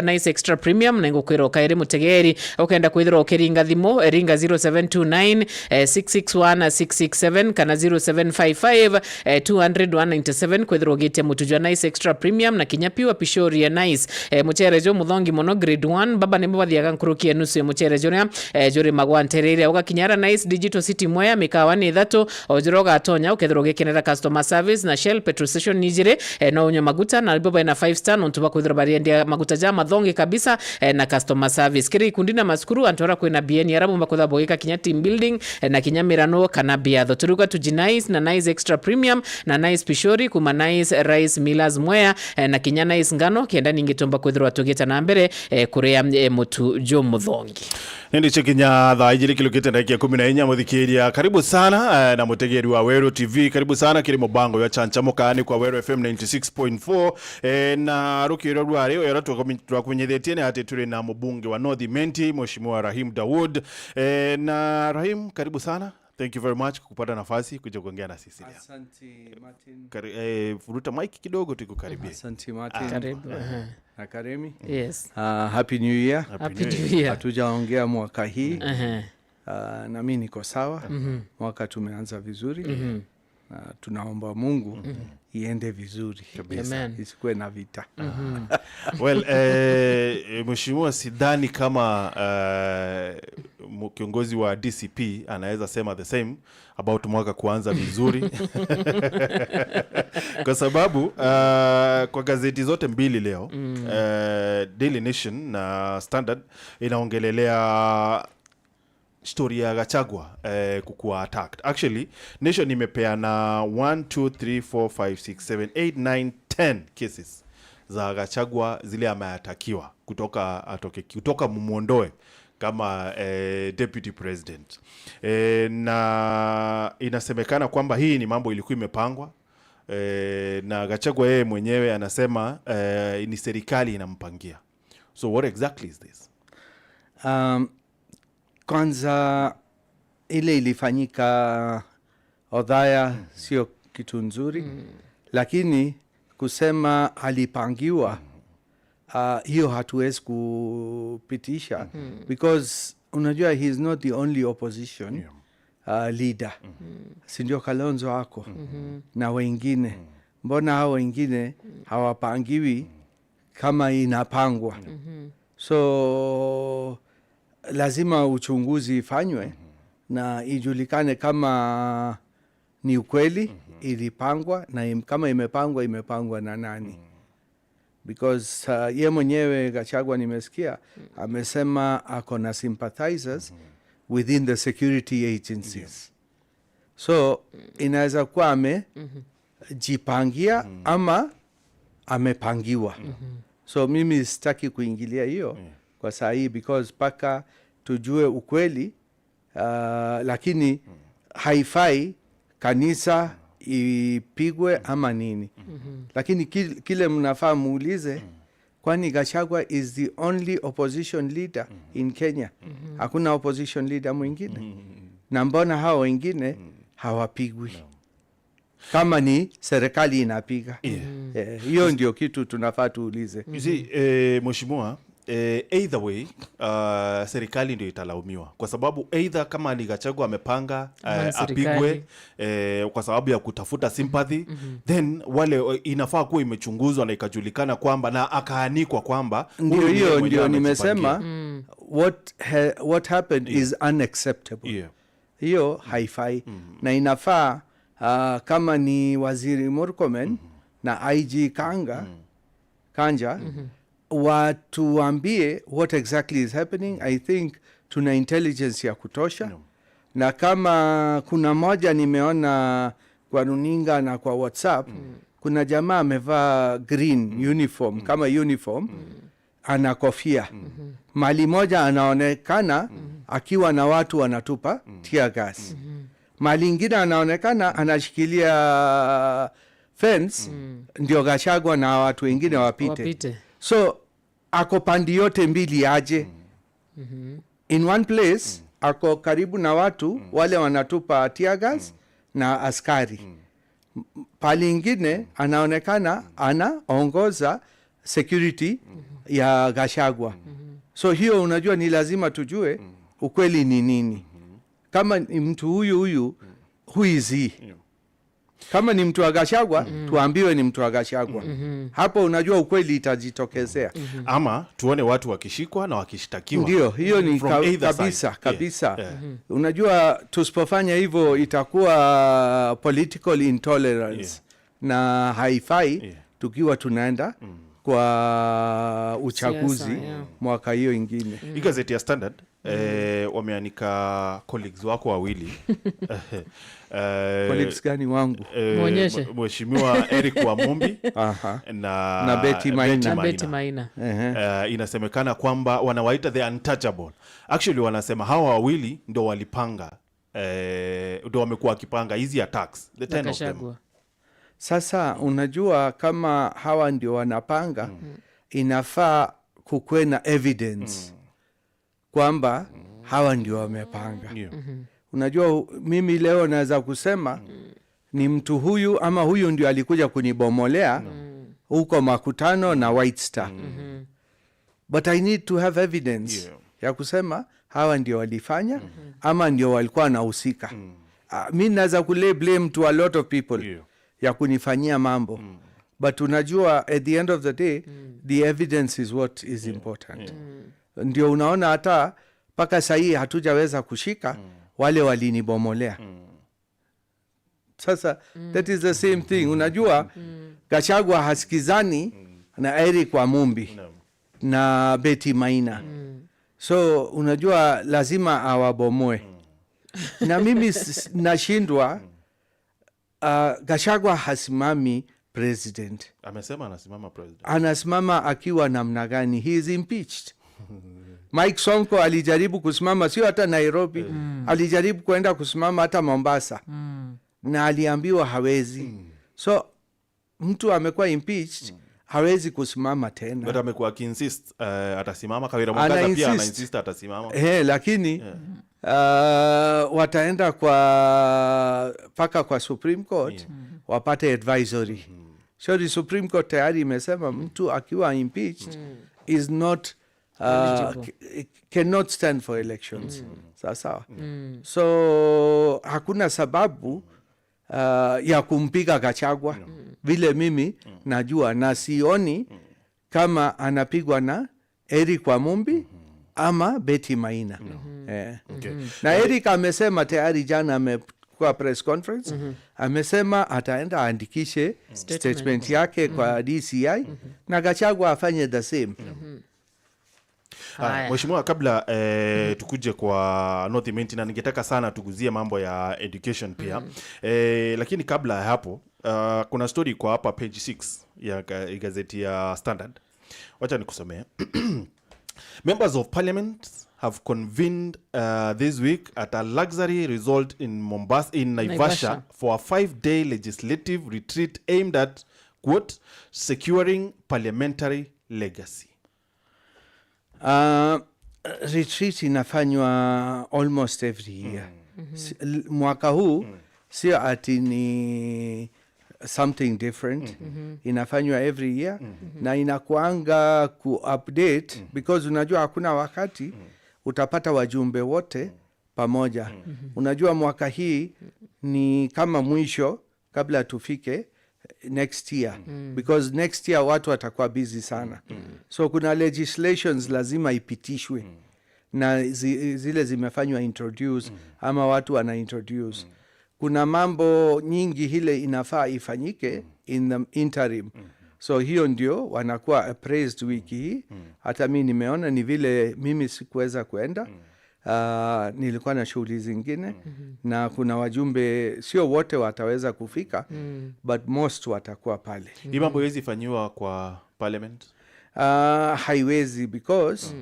Nice Extra Premium na ngukwira ukaire mutegeri ukenda kwithirwa ukiringa thimu, ringa 0729 661 667 kana 0755 200 197 kwithirwa ugitia mutu jwa Nice Extra Premium na kinya piwa pishori ya Nice, muchere jo muthongi muno grade 1. Baba nimo bathiaga nkurukia nusu ya muchere juria juri magwantereire ugakinyara Nice Digital City Mwea. Mikawa ni ithatu o njira ugatonya ukethirwa ugikenera customer service na Shell petrol station ni njiri, no unywe maguta na ribo baina 5 star nontu bakwithirwa bariendia maguta ja mathongi kabisa, na customer service kiri ikundi na masukuru antu aria kwina BN aramu bakwithirwa bugika kinya team building, na kinya mirano kana biatho turiuga tuji Nice na Nice Extra Premium na Nice Pishori kuma Nice Rice Millers Mwea, na kinya Nice ngano kienda ningitumba kwithirwa tugita na mbere kuria mutu jo muthongi. Nindi kinya thaa igiri kilukite ndagika 14. Muthikiria, karibu sana, na mutegeri wa Weru TV, karibu sana kiri mubango ya Chanchamuka ni kwa Weru FM 96.4, na rukiro rwari ero twakumenyithitie ni ati turi na mubunge wa North Imenti, Mheshimiwa Rahim Dawood, na Rahim, karibu sana. Thank you very much kupata nafasi kuja kuongea na sisi leo. Asante, Martin. Vuruta mic kidogo tukukaribie. Asante, Martin. Karibu. Na Karemi. Yes. Happy New Year. Happy New Year. Hatujaongea mwaka hii. Na mi niko sawa. Mwaka tumeanza vizuri. Na tunaomba Mungu iende vizuri. Amen. Isikuwe na vita. Well, mheshimiwa, sidhani kama kiongozi wa DCP anaweza sema the same about mwaka kuanza vizuri, kwa sababu kwa gazeti zote mbili leo, Daily Nation na Standard, inaongelelea story ya Gachagua kukuwa attacked. Actually, Nation imepeana 1 2 3 4 5 6 7 8 9 10 cases za Gachagua zile ameatakiwa kutoka atoke, kutoka mumuondoe kama deputy president, na inasemekana kwamba hii ni mambo ilikuwa imepangwa, na Gachagua yeye mwenyewe anasema ni serikali inampangia. So what exactly is this? Kwanza ile ilifanyika Othaya sio kitu nzuri, lakini kusema alipangiwa, hiyo hatuwezi kupitisha because unajua he is not the only opposition leader, si ndio? Kalonzo ako na wengine. Mbona hao wengine hawapangiwi kama inapangwa? So lazima uchunguzi ifanywe na ijulikane kama ni ukweli ilipangwa na kama imepangwa, imepangwa na nani, because ye mwenyewe Gachagua nimesikia amesema ako na sympathizers within the security agencies, so inaweza kuwa amejipangia ama amepangiwa. So mimi sitaki kuingilia hiyo kwa saa hii because mpaka tujue ukweli, lakini haifai kanisa ipigwe ama nini. Lakini kile mnafaa muulize, kwani Gachagua is the only opposition leader in Kenya? Hakuna opposition leader mwingine? Na mbona hao wengine hawapigwi kama ni serikali inapiga? Eh, hiyo ndio kitu tunafaa tuulize. You see, mheshimiwa, either way, serikali ndio italaumiwa kwa sababu either kama ni Gachagua amepanga Ama ni serikali. Apigwe kwa sababu ya kutafuta sympathy, then wale inafaa kuwa imechunguzwa na ikajulikana kwamba na akaanikwa kwamba Ndio huyu ndiye hiyo mwenyewe ndio amejipangia. nimesema what happened is unacceptable. Hiyo haifai na inafaa kama ni Waziri Murkomen na IG Kanja watuambie what exactly is happening. I think tuna intelligence ya kutosha, na kama kuna moja nimeona kwa runinga na kwa WhatsApp, kuna jamaa amevaa green uniform, kama uniform, ana kofia. Mali moja anaonekana akiwa na watu wanatupa tear gas, mali ingine anaonekana anashikilia fence ndio Gachagua na watu wengine wapite. Wapite. So ako pandi yote mbili aje? In one place ako karibu na watu wale wanatupa tear gas na askari, pali ingine anaonekana anaongoza security. ya Gachagua. So hiyo unajua ni lazima tujue ukweli ni nini. Kama ni mtu huyu huyu, who is he? Kama ni mtu wa Gachagua, tuambiwe ni mtu wa Gachagua. Hapo unajua ukweli itajitokezea. Ama tuone watu wakishikwa na wakishtakiwa. Ndio, hiyo ni From either side. Kabisa kabisa. Unajua tusipofanya hivyo itakuwa political intolerance na haifai tukiwa tunaenda kwa uchaguzi Siasa, yeah. mwaka hiyo ingine. Hii gazeti ya Standard wameanika colleagues wako wawili Colleagues gani wangu? Muonyeshe. Mheshimiwa Eric Wamumbi na, Na Betty Maina. Na Betty Maina. Inasemekana kwamba wanawaita the untouchable. Actually wanasema hawa wawili ndo walipanga, ndo wamekuwa wakipanga hizi attacks, the 10 of them. Gachagua. Sasa unajua kama hawa ndio wanapanga, inafaa kukuwe na evidence kwamba hawa ndio wamepanga. Unajua mimi leo naweza kusema ni mtu huyu ama huyu ndio alikuja kunibomolea huko Makutano na White Star, but I need to have evidence ya kusema hawa ndio walifanya ama ndio walikuwa wanahusika. Mi naweza kulay blame to a lot of people ya kunifanyia mambo, but unajua at the end of the day the evidence is what is important. Ndio unaona hata mpaka sahii hatujaweza kushika wale walinibomolea. Sasa that is the same thing. Unajua Gachagua hasikizani na Eric Wamumbi na Betty Maina, so unajua lazima awabomoe. Na mimi nashindwa, Gachagua hasimami president. Amesema anasimama president. Anasimama akiwa namna gani? He is impeached. Mike Sonko alijaribu kusimama, sio hata Nairobi, alijaribu kwenda kusimama hata Mombasa na aliambiwa hawezi. So mtu amekuwa impeached, hawezi kusimama tena. But amekuwa akiinsist atasimama. Kawira Mwangaza Ana pia insist. anainsist atasimama. Lakini wataenda kwa mpaka kwa Supreme Court wapate advisory. So the Supreme Court tayari imesema mtu akiwa impeached is not Eligible. Cannot stand for elections. Sawa sawa. So hakuna sababu ya kumpiga Gachagua vile mimi najua, na sioni kama anapigwa na Eric Wamumbi ama Betty Maina. Okay. Na Eric amesema tayari jana, amekuwa press conference, amesema ataenda aandikishe Statement. statement yake kwa DCI na Gachagua afanye the same. Haya, Haya. Mheshimiwa, kabla tukuje kwa North Imenti na ningetaka sana tuguzie mambo ya education pia, lakini kabla ya hapo kuna story kwa hapa page 6 ya gazeti ya Standard. Wacha nikusomee. Members of Parliament have convened this week at a luxury resort in Mombasa, in Naivasha, Naivasha. For a 5-day legislative retreat aimed at, quote, securing parliamentary legacy. Retreat inafanywa almost every year. Mwaka huu sio ati ni something different. Inafanywa every year na inakuanga ku-update because unajua hakuna wakati utapata wajumbe wote pamoja. Unajua mwaka hii ni kama mwisho kabla tufike next year, because next year watu watakuwa busy sana. So kuna legislations lazima ipitishwe na zile zimefanywa introduce ama watu wana introduce. Kuna mambo nyingi ile inafaa ifanyike in the interim, so hiyo ndio wanakuwa appraised wiki hii. Hata mi nimeona, ni vile mimi sikuweza kuenda, nilikuwa na shughuli zingine, na kuna wajumbe sio wote wataweza kufika, but most watakuwa pale. Hii mambo haiwezi fanyiwa kwa parliament? Haiwezi because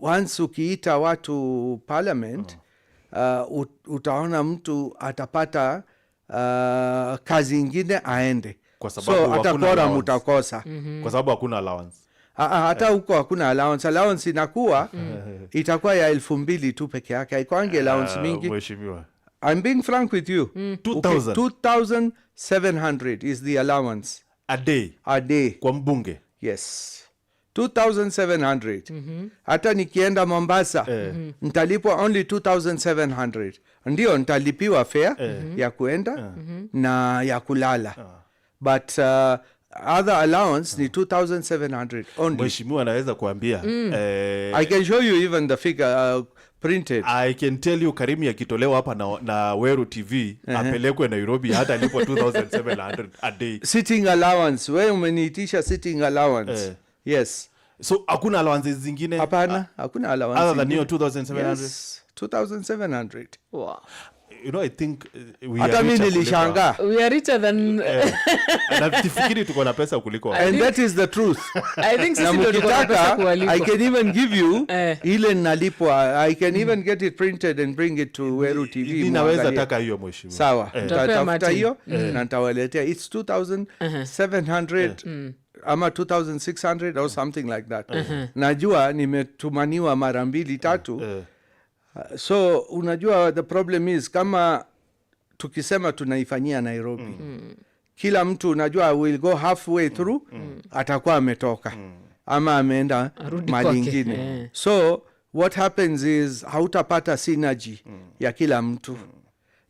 once ukiita watu parliament, utaona mtu atapata kazi ingine aende. Kwa sababu So hata hakuna quorum allowance. utakosa. Kwa sababu hakuna allowance. Ah, ah, hata huko hakuna allowance. Allowance inakuwa itakuwa ya 2,000 tu peke yake, haikwangi allowance mingi. Mheshimiwa. I'm being frank with you. 2000. 2700 is the allowance. A day? A day. Kwa mbunge? Yes. 2700. Hata nikienda Mombasa ntalipwa only 2700. Ndio ntalipiwa fare ya kuenda na ya kulala, but other allowance ni 2700 only. Mheshimiwa anaweza kuambia I can show you even the figure printed. I can tell you, Karimi akitolewa hapa na Weru TV apelekwe Nairobi, hata alipo 2700 a day. Sitting allowance, we umeniitisha sitting allowance. Yes. So hakuna allowances zingine? Hapana, hakuna allowance Other than ingine. hiyo 2700? Yes, 2700. Wow. I think we Hata are mi richer kuliko- nilishangaa. We are richer than Na tifikiri tuko na pesa kuliko wao. And that is the truth. I think Na sisi ndio tuko na pesa mkitaka, kuwaliko. I can even give you ile nalipwa. I can even get it printed and bring it to Weru TV Ninaweza muangalie. taka hiyo, mheshimiwa. Sawa. Tutapea Nitatafuta Martin. hiyo na nitawaletea. It's 2700 ama 2600 or something like that. Najua nimetumaniwa mara mbili tatu. So unajua, the problem is kama tukisema tunaifanyia Nairobi, kila mtu, unajua, will go halfway through, atakuwa ametoka ama ameenda Arudi mali kwake. ingine. So what happens is hautapata synergy ya kila mtu,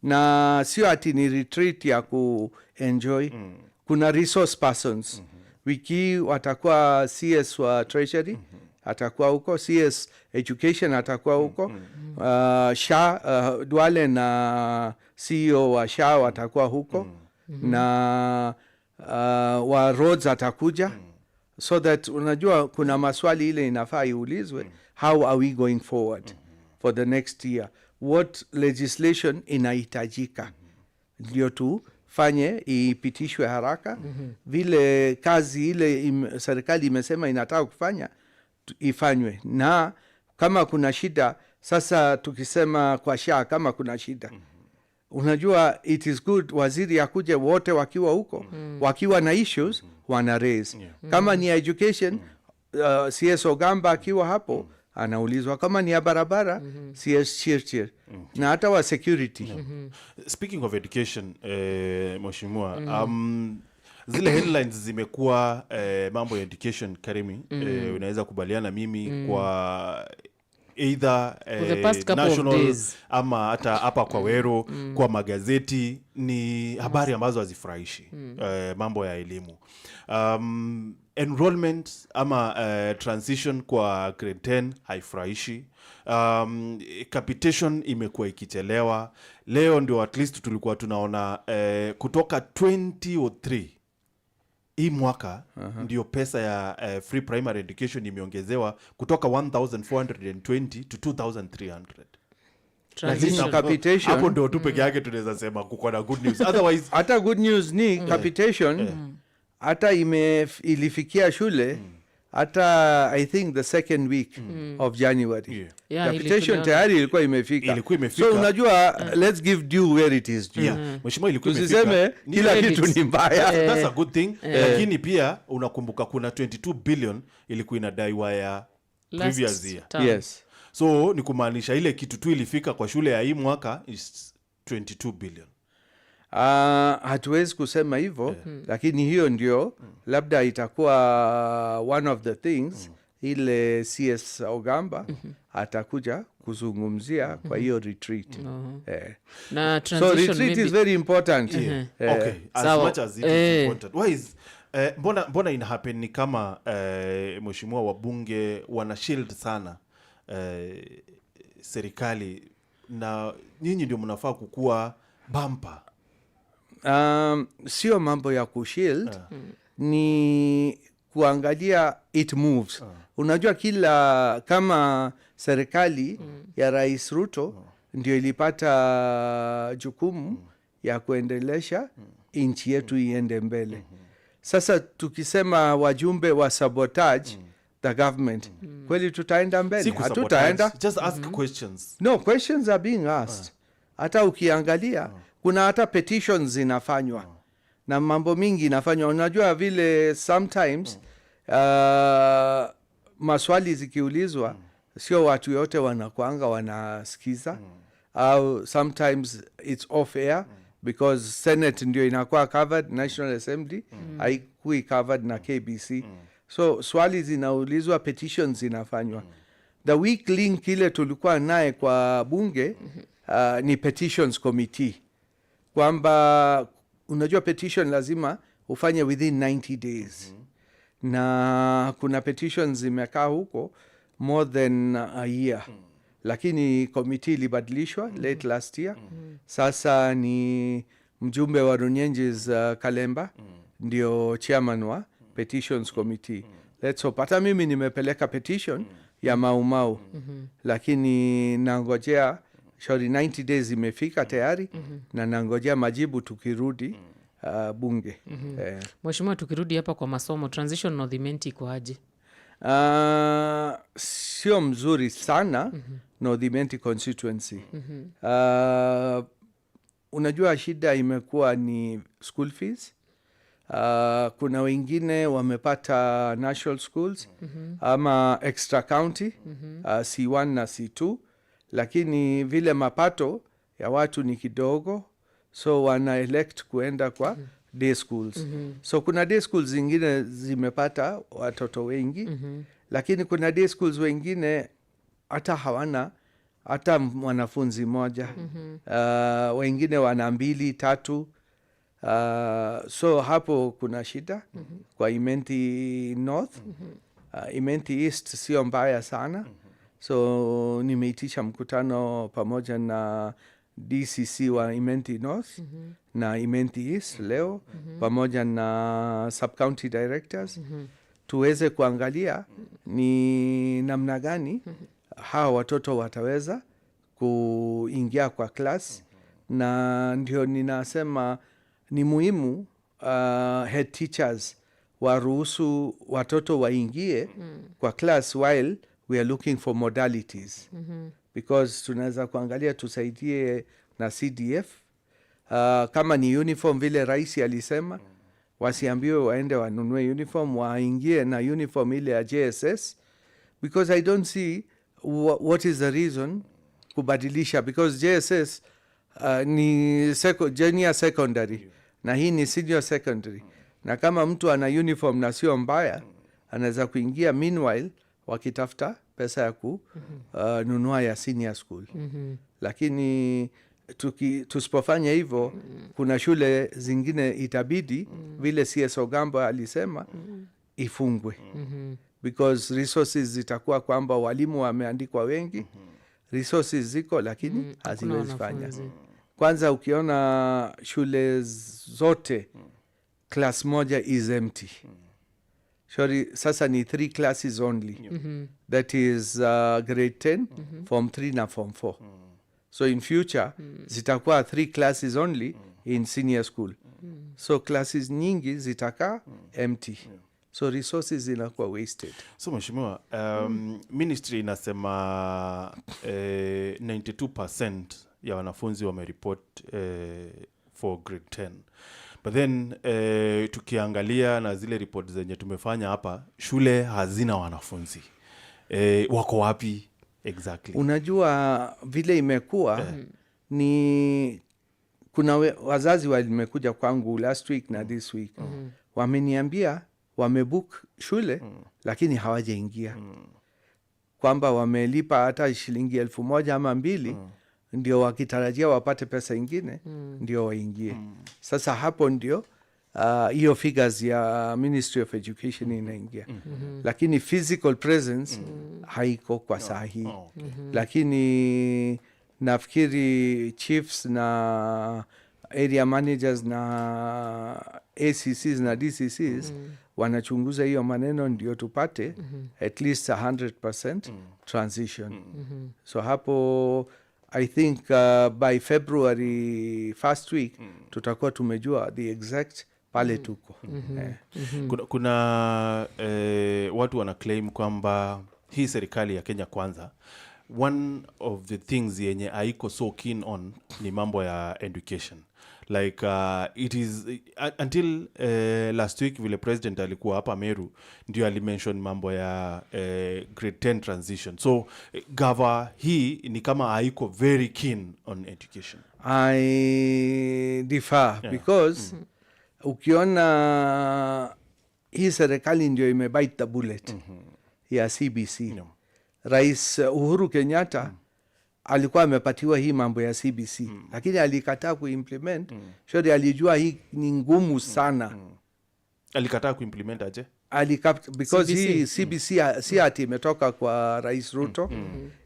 na sio ati ni retreat ya kuenjoy. Kuna resource persons. Wiki hii watakuwa CS wa Treasury atakuwa huko, CS Education atakuwa huko, SHA, Duale na CEO wa SHA watakuwa huko, na wa roads atakuja, so that unajua kuna maswali ile inafaa iulizwe: how are we going forward for the next year? What legislation inahitajika ndio tufanye ipitishwe haraka, vile kazi ile serikali imesema inataka kufanya ifanywe? Na kama kuna shida, sasa tukisema kwa SHA kama kuna shida, unajua, it is good waziri akuje, wote wakiwa huko, wakiwa na issues wana raise. Kama ni ya education, CS Ogamba akiwa hapo anaulizwa. Kama ni ya barabara, CS Chirchir, na hata wa security. Speaking of education, mheshimiwa, zile headlines zimekuwa mambo ya education. Karimi, unaweza kubaliana mimi kwa either For the past couple of national days. Ama hata hapa kwa Weru kwa magazeti ni habari ambazo hazifurahishi, mambo ya elimu, enrollment ama transition kwa grade 10 haifurahishi, capitation imekuwa ikichelewa. Leo ndio at least tulikuwa tunaona kutoka 2003 hii mwaka ndio pesa ya free primary education imeongezewa kutoka 1420 to 2300. Transition. Capitation. Hapo ndio tu peke yake tunaweza sema kuko na good news, otherwise Hata good news ni capitation hata ilifikia shule hata, I think, the second week of January. Yeah, Capitation tuliona. tayari ilikuwa imefika. Ilikuwa imefika. So unajua, let's give due where it is due. Yeah. Mheshimiwa, ilikuwa Tusiseme imefika. kila Credit. kitu ni mbaya. That's a good thing, lakini pia unakumbuka kuna 22 billion ilikuwa inadaiwa ya Last previous year. term. Yes. So ni kumaanisha ile kitu tu ilifika kwa shule ya hii mwaka is 22 billion. Hatuwezi kusema hivyo, lakini hiyo ndio labda itakuwa one of the things ile CS Ogamba atakuja kuzungumzia kwa hiyo retreat. Na So transition retreat maybe. is very important. Okay, as Sawa. much as it is important, why is mbona ina happen ni kama mheshimiwa, wabunge wana shield sana serikali na nyinyi ndio mnafaa kukua bumper? Sio mambo ya kushield, ni kuangalia it moves. Unajua, kila kama serikali ya Rais Ruto ndio ilipata jukumu ya kuendelesha nchi yetu iende mbele. Sasa tukisema wajumbe wa sabotage the government, kweli tutaenda mbele? Si kusabotage, Hatutaenda. just ask questions. No, questions are being asked. Hata ukiangalia kuna hata petitions zinafanywa na mambo mingi inafanywa. Unajua vile sometimes maswali zikiulizwa, sio watu yote wanakwanga wanasikiza, au sometimes it's off air because Senate ndio inakuwa covered, National Assembly haikui covered na KBC. So swali zinaulizwa, petitions zinafanywa. The weak link ile tulikuwa naye kwa bunge ni petitions committee, kwamba unajua petition lazima ufanye within 90 days na kuna petitions zimekaa huko more than a year, lakini committee ilibadilishwa late last year. Sasa ni mjumbe wa Runyenjes Kalemba ndio chairman wa petitions committee. Let's hope. Hata mimi nimepeleka petition ya Maumau, lakini nangojea shauri. 90 days imefika tayari na nangojea majibu tukirudi bunge. Mheshimiwa, tukirudi hapa kwa masomo, transition North Imenti iko aje? Sio mzuri sana North Imenti constituency. Unajua shida imekuwa ni school fees. Kuna wengine wamepata national schools ama extra county, C1 na C2, lakini vile mapato ya watu ni kidogo, so wana elect kuenda kwa day schools. So kuna day schools zingine zimepata watoto wengi, lakini kuna day schools wengine hata hawana hata mwanafunzi mmoja. Wengine wana mbili, tatu. So hapo kuna shida kwa Imenti North. Imenti East sio mbaya sana. So nimeitisha mkutano pamoja na DCC wa Imenti North na Imenti East leo pamoja na sub-county directors tuweze kuangalia ni namna gani hawa watoto wataweza kuingia kwa class. Na ndio ninasema ni muhimu head teachers waruhusu watoto waingie kwa class while we are looking for modalities, because tunaweza kuangalia tusaidie na CDF, kama ni uniform vile rais alisema, wasiambiwe waende wanunue uniform, waingie na uniform ile ya JSS, because I don't see what is the reason kubadilisha, because JSS ni junior secondary na hii ni senior secondary, na kama mtu ana uniform na sio mbaya, anaweza kuingia meanwhile wakitafuta pesa ya kununua ya senior school. Lakini tusipofanya hivyo, kuna shule zingine itabidi, vile CS Ogamba alisema, ifungwe, because resources zitakuwa kwamba walimu wameandikwa wengi, resources ziko, lakini haziwezi fanya. Wanafunzi. Kwanza ukiona shule zote class moja is empty. Sorry, sasa ni three classes only, that is grade 10, form 3 na form 4. So in future zitakuwa three classes only in senior school. So classes nyingi zitakaa empty, so resources zinakuwa wasted. So mheshimiwa, ministry inasema 92% ya wanafunzi wamereport for grade 10, but then tukiangalia na zile report zenye tumefanya hapa, shule hazina wanafunzi. Wako wapi exactly? Unajua vile imekuwa ni kuna wazazi wamekuja kwangu last week na this week, wameniambia wamebook shule lakini hawajaingia, kwamba wamelipa hata shilingi 1,000 ama 2, ndio wakitarajia wapate pesa ingine ndio waingie. Sasa hapo ndio hiyo figures ya Ministry of Education inaingia, lakini physical presence haiko kwa saa hii. Lakini nafikiri chiefs na area managers na ACCs na DCCs wanachunguza hiyo maneno ndio tupate at least 100% transition. So hapo I think by February first week tutakuwa tumejua the exact pale tuko. Kuna watu wana claim kwamba hii serikali ya Kenya Kwanza, one of the things yenye haiko so keen on ni mambo ya education. Like it is until last week vile president alikuwa hapa Meru ndio alimention mambo ya grade 10 transition. So gava hii ni kama haiko very keen on education. I differ, because ukiona Hii serikali ndio imebite the bullet ya CBC. Rais Uhuru Kenyatta alikuwa amepatiwa hii mambo ya CBC, lakini alikataa kuimplement. Shori alijua hii ni ngumu sana. Alikataa kuimplement aje? Because CBC. Hii CBC si ati imetoka kwa Rais Ruto.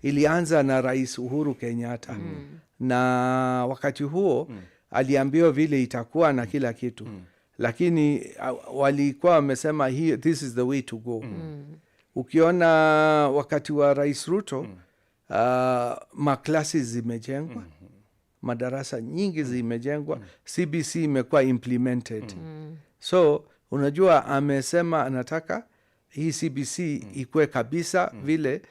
Ilianza na Rais Uhuru Kenyatta, na wakati huo aliambiwa vile itakuwa na kila kitu, lakini walikuwa wamesema hii, this is the way to go. Ukiona wakati wa Rais Ruto, maklasi zimejengwa, madarasa nyingi zimejengwa, CBC imekuwa implemented. So unajua amesema anataka hii CBC ikuwe kabisa vile.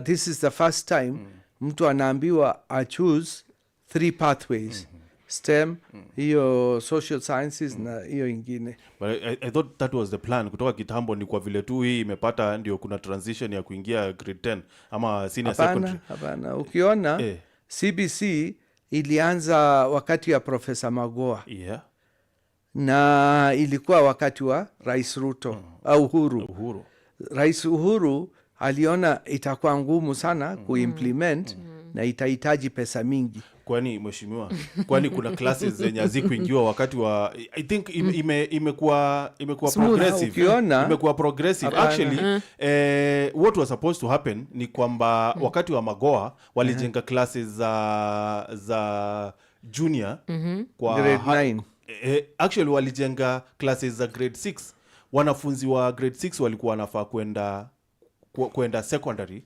This is the first time mtu anaambiwa achoose three pathways: STEM, hiyo social sciences na hiyo ingine. But I thought that was the plan kutoka kitambo. Ni kwa vile tu hii imepata ndio kuna transition ya kuingia grade 10 ama senior secondary. Hapana, hapana. Ukiona CBC ilianza wakati ya Profesa Magoha na ilikuwa wakati wa Rais Ruto au Uhuru. Uhuru. Rais Uhuru aliona itakuwa ngumu sana kuimplement na itahitaji pesa mingi. Kwani mheshimiwa, kwani kuna classes zenye hazikuingiwa wakati wa, I think imekuwa Smooth. progressive. Imekuwa progressive. Hapana. Actually, what was supposed to happen ni kwamba wakati wa Magoha walijenga classes za junior kwa Grade 9. Actually walijenga classes za grade 6. Wanafunzi wa grade 6 walikuwa wanafaa kwenda secondary.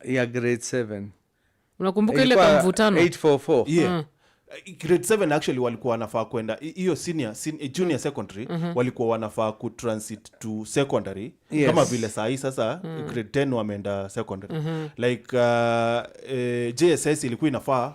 Ya grade 7. Unakumbuka ile Ilikuwa kamvutano? 844. Yeah. Grade 7 actually walikuwa wanafaa kwenda hiyo junior secondary, walikuwa wanafaa kutransit to secondary, kama vile sahii sasa grade 10 wameenda secondary. Like JSS ilikuwa inafaa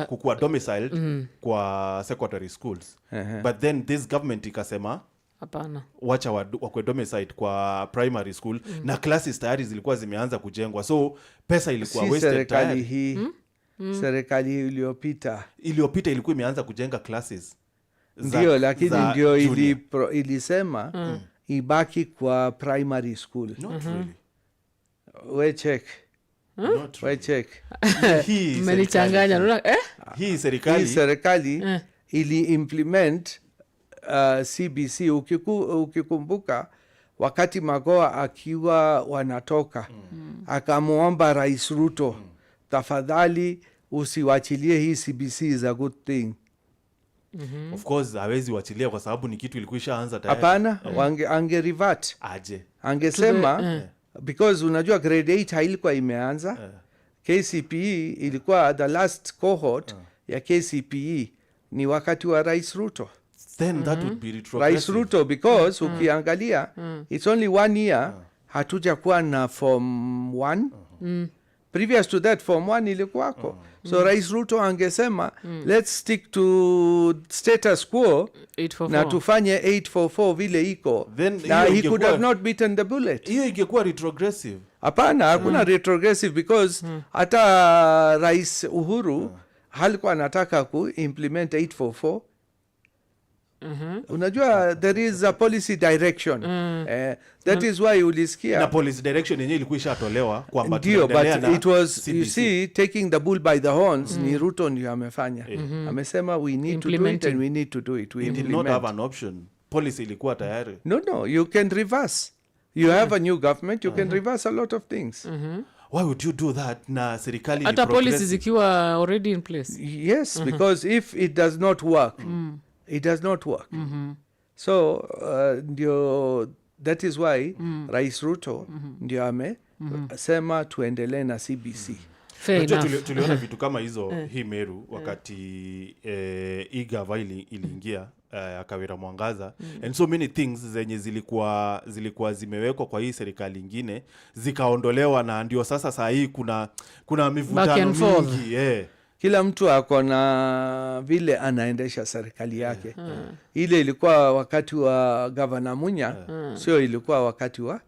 kukua domiciled kwa secondary schools, but then this government ikasema Hapana. Wacha wakwe domiciled kwa primary school, na classes tayari zilikuwa zimeanza kujengwa, so pesa ilikuwa Si wasted serikali tayari. hii, serikali iliyopita. Iliyopita ilikuwa imeanza kujenga classes Ndio, lakini za ndio junior. ilisema ibaki kwa primary school. Not really. We check. Not We really. check. Hii Mmenichanganya. Eh? hii Hii serikali serikali ili implement CBC. Ukikumbuka wakati Magoha akiwa wanatoka, akamwomba Rais Ruto, "Tafadhali usiwachilie hii CBC, is a good thing." Of course hawezi wachilia kwa sababu ni kitu ilikuwa ishaanza tayari. Hapana, ange revert. Aje? Angesema, because unajua grade 8 hailikuwa imeanza. KCPE ilikuwa, the last cohort ya KCPE ni wakati wa Rais Ruto. Then that would be Rais retrogressive. Ruto, because ukiangalia it's only one year hatuja kuwa na form 1. Previous to that, form 1 ilikuwako. So Rais Ruto angesema, "Let's stick to status quo 844. na tufanye 844 vile iko." Then Na hiyo he could have not beaten the bullet. Hiyo ingekuwa retrogressive. Hapana, hakuna retrogressive, because hata Rais Uhuru halikuwa anataka kuimplement 844. Unajua there is a policy direction. That is why ulisikia Na policy direction yenyewe ilikuwa ishatolewa kwamba ndio, tunaendelea but na it was, you CBC. see, taking the bull by the horns ni Ruto ndio amefanya. Amesema we need to do it Implementing. and we need to do it, we He did not implement. have an option. Policy ilikuwa tayari. No, you can reverse. You have a new government, you can reverse a lot of things. Why would you do that na serikali ni Hata policy progressive? zikiwa already in place. Yes, because if it does not work, it does not work. So ndio, that is why Rais Ruto ndio amesema tuendelee na CBC. Fair Unajua enough. tuliona vitu kama hizo hii Meru wakati igava iliingia Akawira Mwangaza, and so many things zenye zilikuwa zimewekwa kwa hii serikali ingine zikaondolewa, na ndio sasa saa hii kuna mivutano Back and forth. mingi, eh. Kila mtu ako na vile anaendesha serikali yake. Ile ilikuwa wakati wa Gavana Munya, sio ilikuwa wakati wa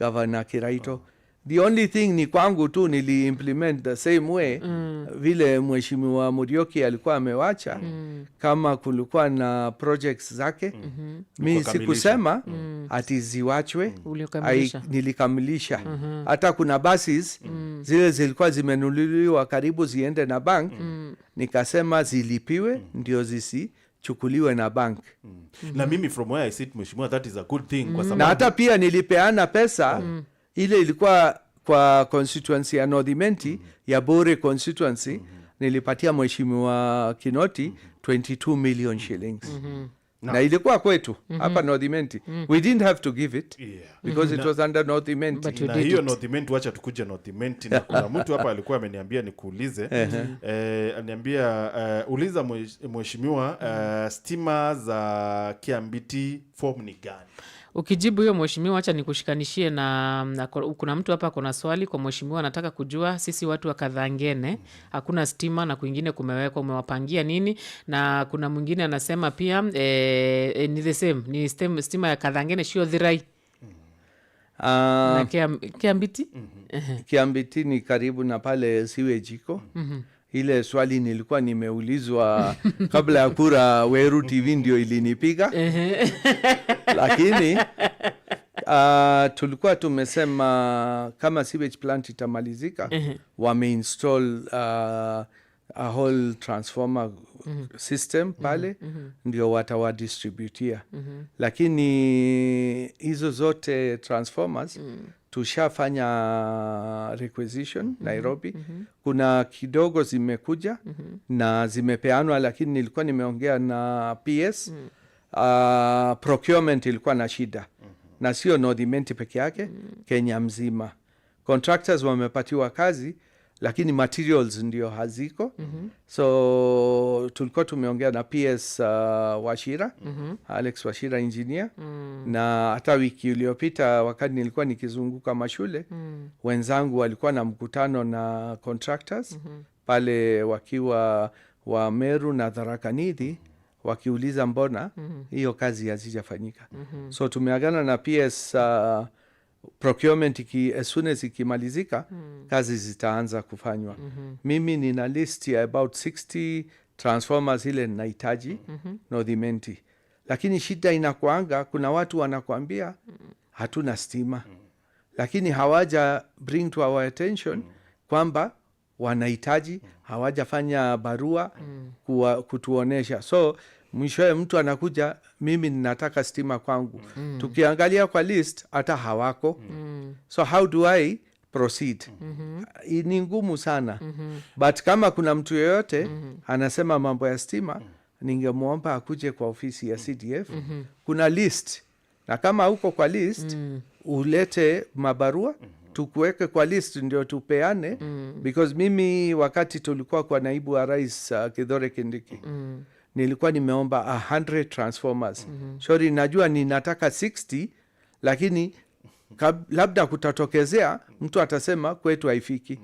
Gavana Kiraito. The only thing ni kwangu tu nili implement the same way vile Mheshimiwa Muriuki alikuwa amewacha. Kama kulikuwa na projects zake, mi Ukakamilisha. sikusema ati ziwachwe. Ulikamilisha. Nilikamilisha. Hata kuna buses zile zilikuwa zimenunuliwa karibu ziende na bank, nikasema zilipiwe ndio zisichukuliwe na bank. Na mimi, from where I sit, mheshimiwa, that is a good thing kwa sababu Na hata pia nilipeana pesa ile ilikuwa kwa constituency ya North Imenti, ya Bore constituency. Nilipatia Mheshimiwa Kinoti 22 million shillings na ilikuwa kwetu hapa North Imenti. We didn't have to give it because it was under North Imenti. But you Na did hiyo it. North Imenti, wacha tukuje North Imenti, na kuna mtu hapa alikuwa ameniambia nikuulize, aliniambia, uliza mheshimiwa, stima za Kiambiti form ni gani? Ukijibu hiyo, mheshimiwa, acha nikushikanishie na kuna mtu hapa kuna swali kwa mheshimiwa, anataka kujua sisi watu wa Kadhangene hakuna stima na kwingine kumewekwa, umewapangia nini? Na kuna mwingine anasema pia ni the same, ni stima ya Kadhangene sio Thirai na Kiambiti. Kiambiti ni karibu na pale sewage iko. Ile swali nilikuwa nimeulizwa kabla ya kura, Weru TV ndio ilinipiga, lakini tulikuwa tumesema kama sewage plant itamalizika, wameinstall a whole transformer system pale ndio watawadistributia. Lakini hizo zote transformers tushafanya requisition Nairobi. Kuna kidogo zimekuja na zimepeanwa, lakini nilikuwa nimeongea na PS, procurement ilikuwa na shida, na sio North Imenti peke yake, Kenya mzima. Contractors wamepatiwa kazi, lakini materials ndio haziko. So tulikuwa tumeongea na PS Wachira, Alex Wachira engineer, na hata wiki iliyopita wakati nilikuwa nikizunguka mashule, wenzangu walikuwa na mkutano na contractors pale wakiwa wa Meru na Tharaka Nithi, wakiuliza mbona hiyo kazi hazijafanyika. So tumeagana na PS, procurement as soon as ikimalizika, kazi zitaanza kufanywa. Mimi nina list ya about 60 transformers ile ninahitaji North Imenti, lakini shida inakuanga kuna watu wanakuambia hatuna stima, lakini hawaja bring to our attention kwamba wanahitaji, hawajafanya barua kutuonesha. So mwishowe mtu anakuja, "Mimi ninataka stima kwangu." Tukiangalia kwa list, hata hawako. So how do I proceed? Ni ngumu sana. But kama kuna mtu yeyote anasema mambo ya stima, ningemwomba akuje kwa ofisi ya CDF. Kuna list, na kama uko kwa list, ulete mabarua tukuweke kwa list ndio tupeane. Because mimi wakati tulikuwa kwa naibu wa rais Kithure Kindiki, nilikuwa nimeomba 100 transformers. Sorry, najua ninataka 60, lakini labda kutatokezea mtu atasema kwetu haifiki.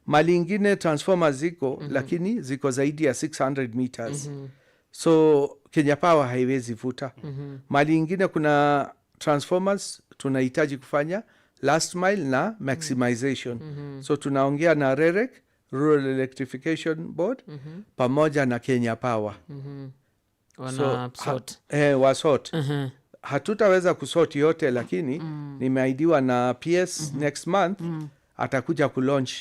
Mali ingine transformers ziko, lakini ziko zaidi ya 600 meters, so Kenya Power haiwezi vuta. Mali ingine kuna transformers tunahitaji kufanya last mile na maximization. So tunaongea na REREC, Rural Electrification Board, pamoja na Kenya Power. Wana So, sort. Wasort. Hatutaweza kusort yote, lakini nimeahidiwa na PS next month atakuja kulaunch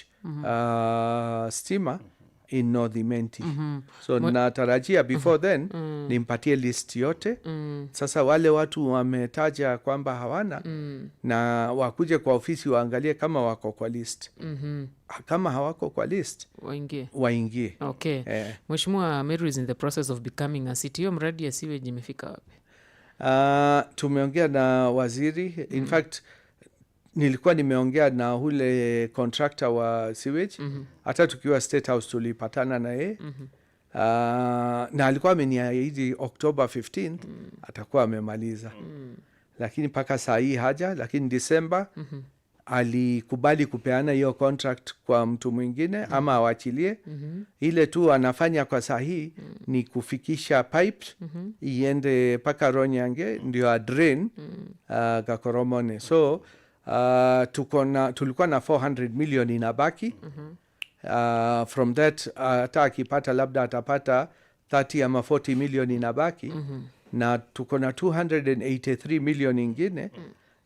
stima in North Imenti. So natarajia before then nimpatie list yote. Sasa wale watu wametaja kwamba hawana, na wakuje kwa ofisi waangalie kama wako kwa list. Kama hawako kwa list, Waingie. Waingie. Okay. Eh. Mheshimiwa, Meru is in the process of becoming a city. Hiyo mradi ya sewage imefika wapi? Tumeongea na waziri. In fact, nilikuwa nimeongea na ule contractor wa sewage. Hata tukiwa State House tulipatana na yeye, na alikuwa ameniahidi October 15 atakuwa amemaliza, lakini mpaka saa hii haja. Lakini December alikubali kupeana hiyo contract kwa mtu mwingine ama awachilie. Ile tu anafanya kwa saa hii ni kufikisha pipe iende mpaka Ronyange ndio adrain Gakoromone. So Tulikuwa na 400 million inabaki. From that, hata akipata, labda atapata 30 ama 40 million inabaki. Na tuko na 283 million ingine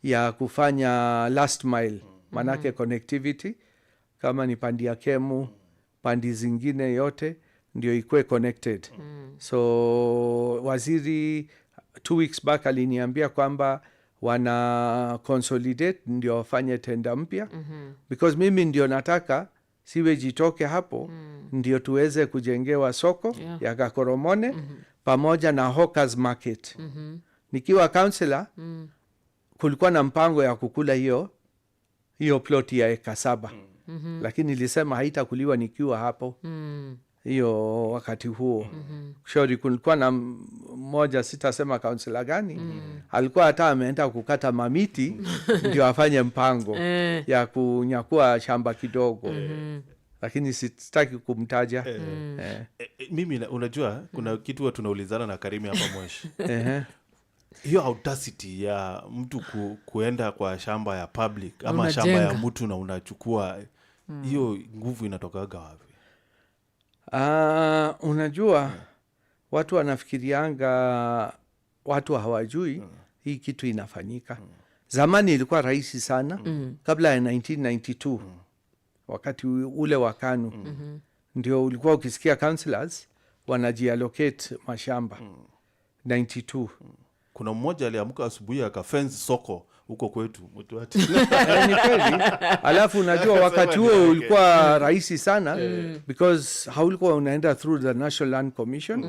ya kufanya last mile, manake connectivity, kama ni pandi ya Kemu, pandi zingine yote ndio ikuwe connected. So waziri 2 weeks back aliniambia kwamba wana consolidate ndio wafanye tenda mpya, because mimi ndio nataka sewage itoke hapo ndio tuweze kujengewa soko ya Gakoromone pamoja na hawkers market. Nikiwa councillor, kulikuwa na mpango ya kukula hiyo hiyo ploti ya eka 7, lakini nilisema haitakuliwa nikiwa hapo hiyo wakati huo. Shauri kulikuwa na mmoja, sitasema councillor gani, alikuwa hata ameenda kukata mamiti ndio afanye mpango ya kunyakua shamba kidogo, lakini sitaki kumtaja. Mimi unajua kuna kitu huwa tunaulizana na Karimi hapa Mwesh. Ehe. Hiyo audacity ya mtu kuenda kwa shamba ya public ama shamba ya Unajenga. mtu na unachukua, hiyo nguvu inatokaga wapi? Ah, unajua watu wanafikirianga watu hawajui hii kitu inafanyika. Zamani ilikuwa rahisi sana, kabla ya 1992, wakati ule wa KANU, ndio ulikuwa ukisikia councillors wanajiallocate mashamba 92. Kuna mmoja aliamka asubuhi akafence soko huko kwetu Mutwati. Eh, ni kweli. Alafu unajua wakati ni huo yake. ulikuwa rahisi sana because haulikuwa unaenda through the National Land Commission.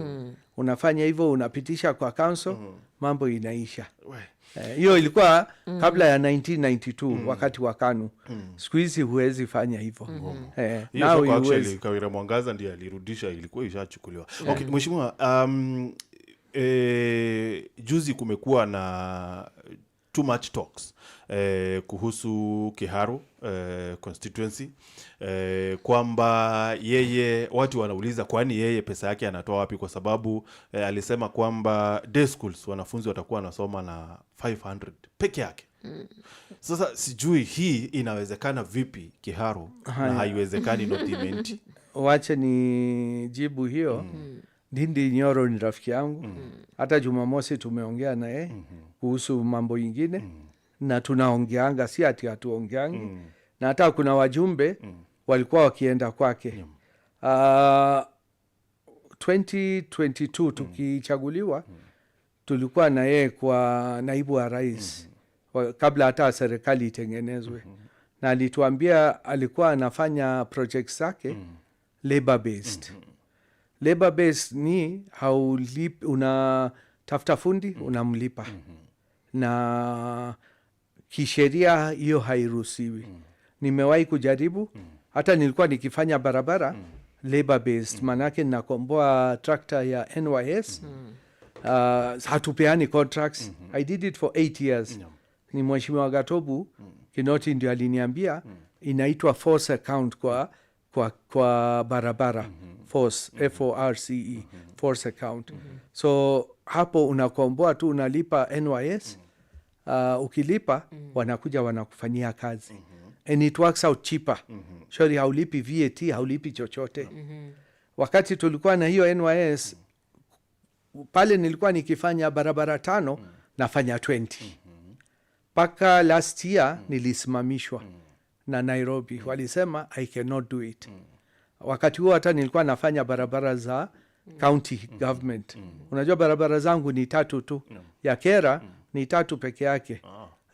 Unafanya hivyo, unapitisha kwa council, mambo inaisha. We. Eh, hiyo ilikuwa kabla ya 1992, wakati wa KANU. Siku hizi huwezi fanya hivyo. Eh, Hiyo now soko actually huwezi. Kawira Mwangaza ndiye alirudisha, ilikuwa ishachukuliwa. Okay, mheshimiwa, juzi kumekuwa na too much talks kuhusu Kiharu constituency, kwamba yeye, watu wanauliza kwani yeye pesa yake anatoa wapi, kwa sababu alisema kwamba day schools wanafunzi watakuwa wanasoma na 500 peke yake. Sasa sijui hii inawezekana vipi Kiharu na haiwezekani North Imenti. Wache ni jibu hiyo. Ndindi Nyoro ni rafiki yangu. Hata Jumamosi tumeongea naye kuhusu mambo ingine, na tunaongeanga, si ati hatuongeangi. Na hata kuna wajumbe walikuwa wakienda kwake. 2022 tukichaguliwa, tulikuwa na yeye kwa naibu wa rais kabla hata serikali itengenezwe, na alituambia alikuwa anafanya project zake labor based. Labor based ni haulip, unatafuta fundi, unamlipa, na kisheria hiyo hairuhusiwi. Nimewahi kujaribu, hata nilikuwa nikifanya barabara labor based, maanake ninakomboa tractor ya NYS. Hatupeani contracts. I did it for 8 years. Ni Mheshimiwa Gatobu Kinoti ndio aliniambia inaitwa force account kwa barabara, force, force, force account. So hapo unakomboa tu, unalipa NYS. Ukilipa, wanakuja wanakufanyia kazi and it works out cheaper. Sorry, haulipi VAT, haulipi chochote. Wakati tulikuwa na hiyo NYS pale, nilikuwa nikifanya barabara tano, nafanya 20. Mpaka last year nilisimamishwa na Nairobi, walisema I cannot do it. Wakati huo hata nilikuwa nafanya barabara za county government. Unajua barabara zangu ni tatu tu, ya Kera ni tatu peke yake,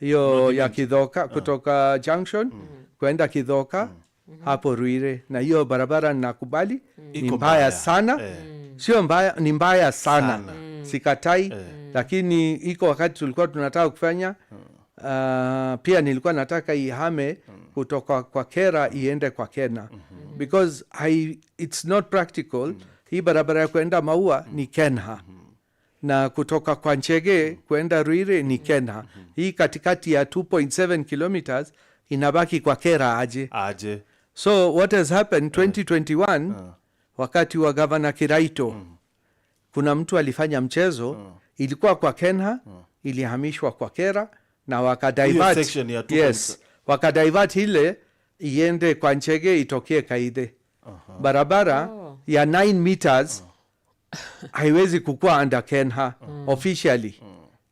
hiyo ya Kidhoka, kutoka junction kwenda Kidhoka hapo Ruire, na hiyo barabara nakubali ni Iko mbaya mbaya. sana. Sio mbaya, ni mbaya sana, sikatai, lakini iko wakati tulikuwa tunataka kufanya, pia nilikuwa nataka ihame kutoka kwa Kera iende kwa Kena because it's not practical. Hii barabara ya kuenda Maua ni Kenha, na kutoka kwa Nchege kwenda Ruire ni Kenha. Hii katikati ya 2.7 kilometers inabaki kwa Kera aje? Aje? So what has happened, 2021, wakati wa Gavana Kiraito, kuna mtu alifanya mchezo. Ilikuwa kwa Kenha, ilihamishwa kwa Kera. Na wakadivert, Section ya 2.7. yes, wakadivert ile iende kwa Nchege itokee Kaide. Barabara ya 9 meters haiwezi kukua under Kenha officially,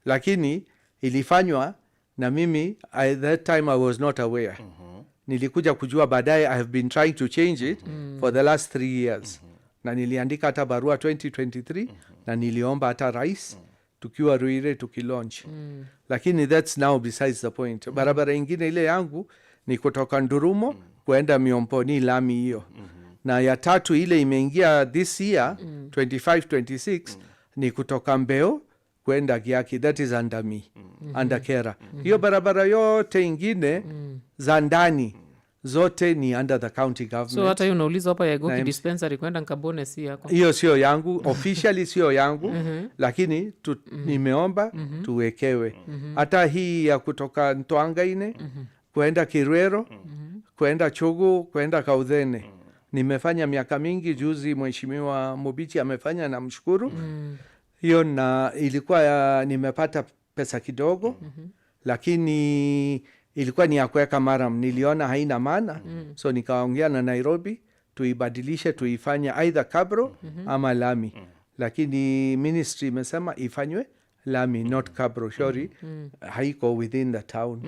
lakini ilifanywa na mimi that time I was not aware. Nilikuja kujua baadaye. I have been trying to change it for the last 3 years, na niliandika hata barua 2023 na niliomba hata rais tukiwa Ruire tukilaunch, lakini that's now besides the point. Barabara ingine ile yangu ni kutoka Ndurumo kuenda Miomponi, lami hiyo. Na ya tatu ile imeingia this year, 25 26, ni kutoka Mbeo kwenda Giaki. That is under me, under Kera. Hiyo barabara yote ingine za ndani zote ni under the county government. So hata hiyo unaulizwa hapa ya Igoki Na dispensary kwenda Nkabone si yako? Hiyo sio yangu officially, sio yangu, lakini nimeomba tuwekewe. Hata hii ya kutoka Ntwangaine kwenda Kirwero, kwenda Chugu, kwenda Kauthene, nimefanya miaka mingi. Juzi Mheshimiwa Mubichi amefanya, namshukuru. Hiyo na ilikuwa nimepata pesa kidogo, lakini ilikuwa ni ya kuweka murram. Niliona haina maana, so nikaongea na Nairobi tuibadilishe, tuifanye either cabro ama lami, lakini ministry imesema ifanywe lami, not cabro. Sorry, haiko within the town.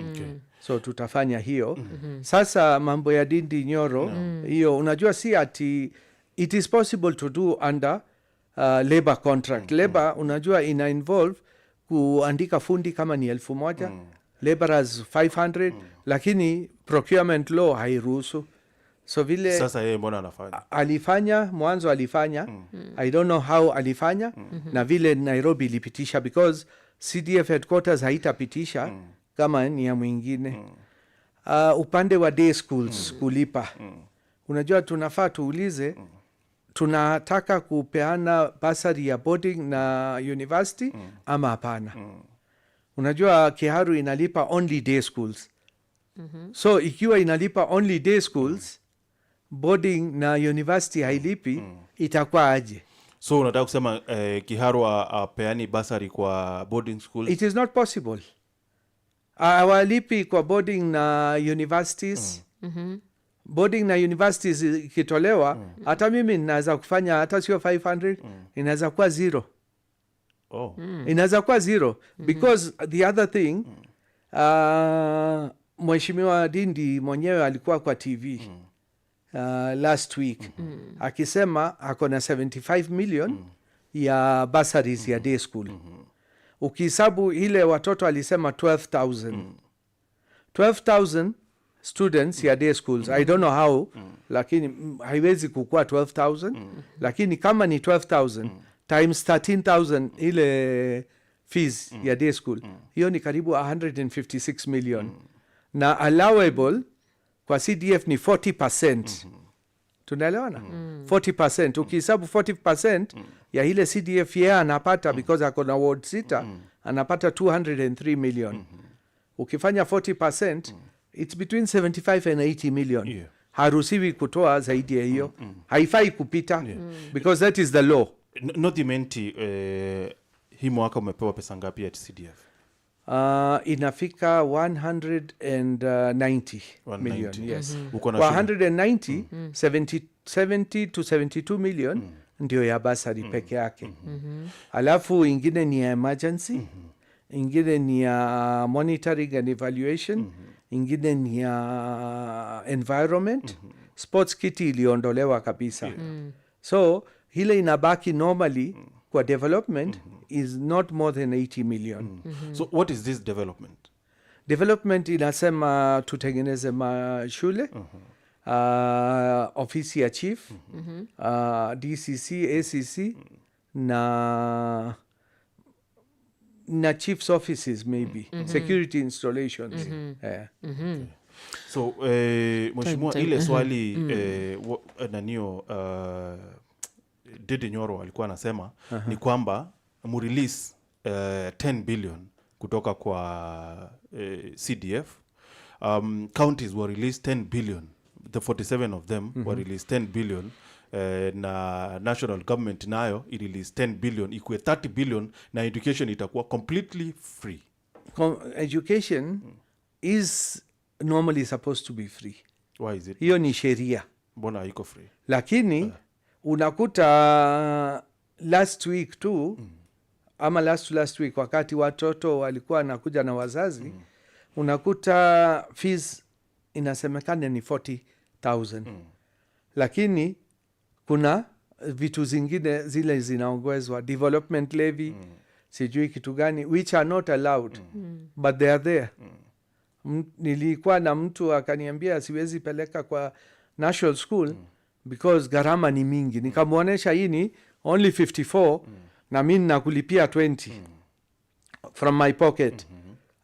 So tutafanya hiyo. Sasa mambo ya Ndindi Nyoro, hiyo unajua si ati it is possible to do under labor contract. Labor unajua ina involve kuandika fundi kama ni 1,000, laborers 500, lakini procurement law hairuhusu. So vile Sasa yeye mbona anafanya? Alifanya mwanzo, alifanya, I don't know how alifanya na vile Nairobi ilipitisha, because CDF headquarters haitapitisha kama ni ya mwingine. Upande wa day schools kulipa, unajua tunafaa tuulize, tunataka kupeana basari ya boarding na university ama hapana? Unajua Kiharu inalipa only day schools. So ikiwa inalipa only day schools, boarding na university hailipi, itakuwa aje? So unataka kusema Kiharu apeani basari kwa boarding schools? It is not possible. Hawalipi kwa boarding na universities. Boarding na universities ikitolewa, hata mimi ninaweza kufanya hata sio 500, inaweza kuwa zero. Inaweza kuwa zero, because the other thing, Mheshimiwa Ndindi mwenyewe alikuwa kwa TV last week akisema ako na 75 million ya bursaries ya day school. Ukihesabu ile watoto alisema 12,000, 12,000 students ya day schools, I don't know how, lakini haiwezi kukua 12,000, lakini kama ni 12,000 times 13,000 ile fees ya day school, hiyo ni karibu 156 million, na allowable kwa CDF ni 40%. Tunaelewana? 40%. Ukihesabu 40% ya ile CDF yeye anapata, because ako na ward sita, anapata 203 million. Ukifanya 40%, it's between 75 and 80 million. Haruhusiwi kutoa zaidi ya hiyo, haifai kupita, because that is the law. Nothimenti, hii mwaka umepewa pesa ngapi ya CDF? Inafika 190 million. 190. Yes. Uko na Kwa shule? 190, 70, 70 to 72 million ndio ya basari peke yake. Alafu ingine ni ya emergency, ingine ni ya monitoring and evaluation, ingine ni ya environment. Sports kitty iliondolewa kabisa. So ile inabaki normally kwa development is not more than 80 million. So what is this development? Development inasema tutengeneze mashule, ofisi ya chief, DCC, ACC na chief's offices, maybe security installations, yeah. So mheshimiwa, Time, time. ile swali nanio Ndindi Nyoro alikuwa anasema ni kwamba murelease 10 billion kutoka kwa CDF, counties were released 10 billion, the 47 of them were released 10 billion, na national government nayo irelease 10 billion, ikuwe 30 billion na education itakuwa completely free. Education is normally supposed to be free. Why is it? Hiyo ni sheria. Mbona haiko free? Lakini unakuta last week tu ama last to last week, wakati watoto walikuwa wanakuja na wazazi, unakuta fees inasemekana ni 40,000, lakini kuna vitu zingine zile zinaongezwa, development levy, sijui kitu gani, which are not allowed, but they are there. Nilikuwa na mtu akaniambia siwezi peleka kwa national school because gharama ni mingi. Nikamwonyesha hii ni only 54 na mi nakulipia 20 from my pocket,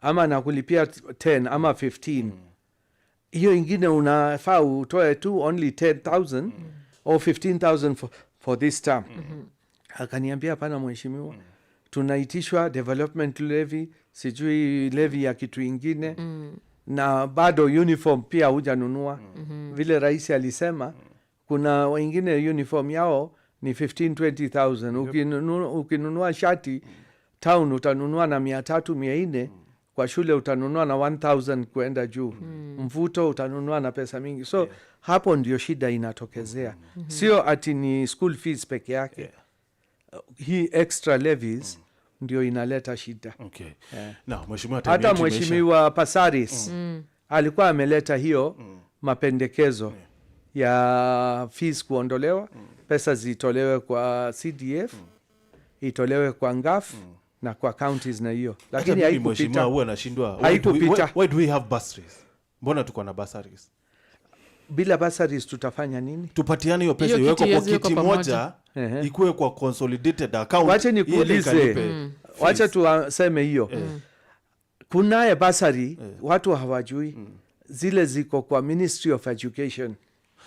ama nakulipia 10 ama 15. Hiyo ingine unafaa utoe tu only 10,000 or 15,000 for this term. Akaniambia, "Hapana mheshimiwa, tunaitishwa development levy, sijui levy ya kitu ingine, na bado uniform pia hujanunua." Vile rais alisema, kuna wengine uniform yao ni 15 20,000. Ukinunua shati town utanunua na 300, 400. Kwa shule utanunua na 1000 kuenda juu. Mvuto utanunua na pesa mingi. So hapo ndio shida inatokezea. Sio ati ni school fees peke yake. Hii extra levies ndio inaleta shida. Okay. Now, mheshimiwa, time Hata yetu imeisha. Mheshimiwa Passaris alikuwa ameleta hiyo mapendekezo ya fees kuondolewa, pesa zitolewe kwa CDF, itolewe kwa NGAAF na kwa counties na hiyo, Hata lakini mimi mheshimiwa haikupita. huwa nashindwa Haikupita. why do we have bursaries? Mbona tuko na bursaries? Bila bursaries tutafanya nini? Tupatiane hiyo pesa, Hiyo kitu iwekwe kwa iwezi kiti wekwa moja, Ehe. ikuwe kwa consolidated account, Wache iende nikuulize. ikalipe Wacha fees. tuaseme hiyo. Kunaye bursary watu hawajui, zile ziko kwa Ministry of Education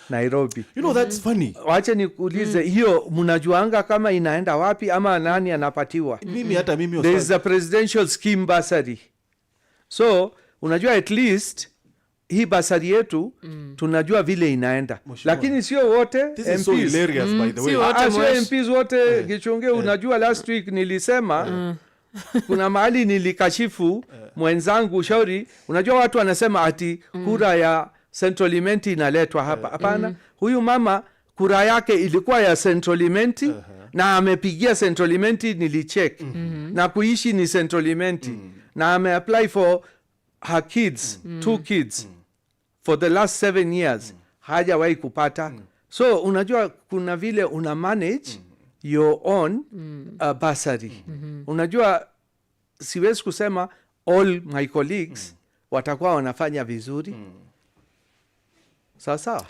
Nairobi. You know, that's funny. Wache nikuulize, hiyo mnajuanga kama inaenda wapi ama nani anapatiwa? Mimi, hata mimi There is a presidential scheme bursary. So unajua at least hii bursary yetu tunajua vile inaenda, Mheshimiwa. lakini sio wote This is so MPs. hilarious, by the way. Si wote. Ah, sio Mwesh. MPs wote. Gichunge, unajua last week nilisema kuna mahali nilikashifu mwenzangu Shauri. Unajua watu wanasema ati kura ya Central Imenti inaletwa hapa. Hapana, huyu mama kura yake ilikuwa ya Central Imenti na amepigia Central Imenti, nilicheck, na kuishi ni Central Imenti, na ameapply for her kids, two kids, for the last 7 years, hajawahi kupata. So unajua kuna vile una manage your own bursary. Unajua siwezi kusema all my colleagues watakuwa wanafanya vizuri. Sawa sawa.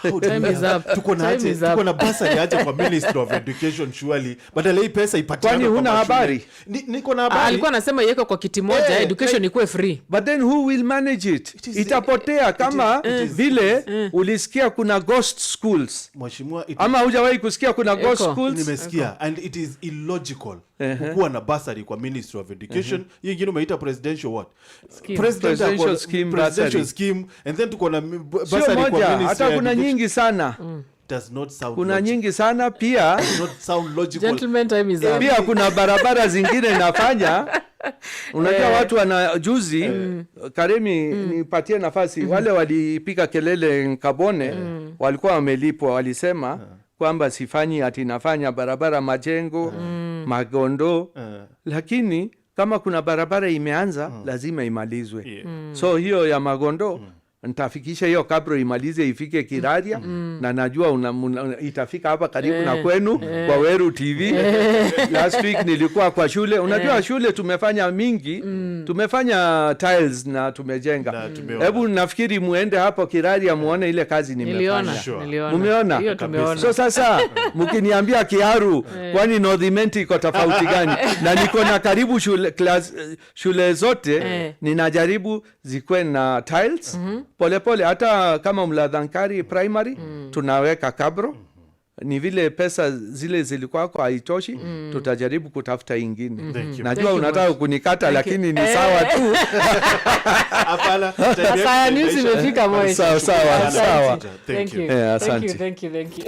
How do Time we is have- up. Tuko na Time aje, is up. tuko na bursary aje kwa Ministry of Education surely? Badala hii pesa ipatiane Kwani kwa huna mashule. habari? Niko na Ah, habari. alikuwa anasema iwekwe kwa kiti moja, education ikuwe free. But then who will manage it? Itapotea kama vile ulisikia kuna ghost schools. Mheshimiwa, Ama hujawahi kusikia kuna ghost Eko. schools? Nimesikia, and it is illogical kukuwa na bursary kwa Ministry of Education. Hiyo ingine umeita presidential what? Scheme. President Presidential scheme bursary. Presidential scheme, and then tuko na Sio bursary kwa moja, Ministry hata ya kuna Education. nyingi sana. Does not sound Kuna logical. nyingi sana pia. Does not sound logical. Gentlemen, time is up. Pia kuna barabara zingine nafanya. Unajua watu wana juzi, Karemi, nipatie nafasi, wale walipiga kelele Nkabone walikuwa wamelipwa, walisema kwamba sifanyi, ati nafanya barabara Majengo, Magondo, lakini kama kuna barabara imeanza lazima imalizwe. So hiyo ya Magondo ntafikisha hiyo kabro imalize ifike Kiraria, na najua itafika hapa karibu na kwenu kwa Weru TV. Last week nilikuwa kwa shule. Unajua shule tumefanya mingi, tumefanya tiles na tumejenga. Na tumeona. Hebu nafikiri muende hapo Kiraria muone ile kazi Niliona, nimefanya. Sure. niliona. Mumeona? Hiyo Kabisa. tumeona. So sasa mkiniambia Kiaru, kwani North Imenti iko tofauti gani? Na niko na karibu shule, class, shule zote ninajaribu zikuwe na tiles polepole. Hata kama Mladhankari Primary tunaweka kabro. Ni vile pesa zile zilikuwako haitoshi, tutajaribu kutafuta ingine. Thank you. Najua Thank you, unataka Mosh. kunikata, lakini ni sawa tu. Hapana, time yetu Saa ya news imeisha. imefika, Mosh. Sawa, sawa, Asante. sawa. Thank Thank you. you. Eh, Thank you, asante. thank you, thank you.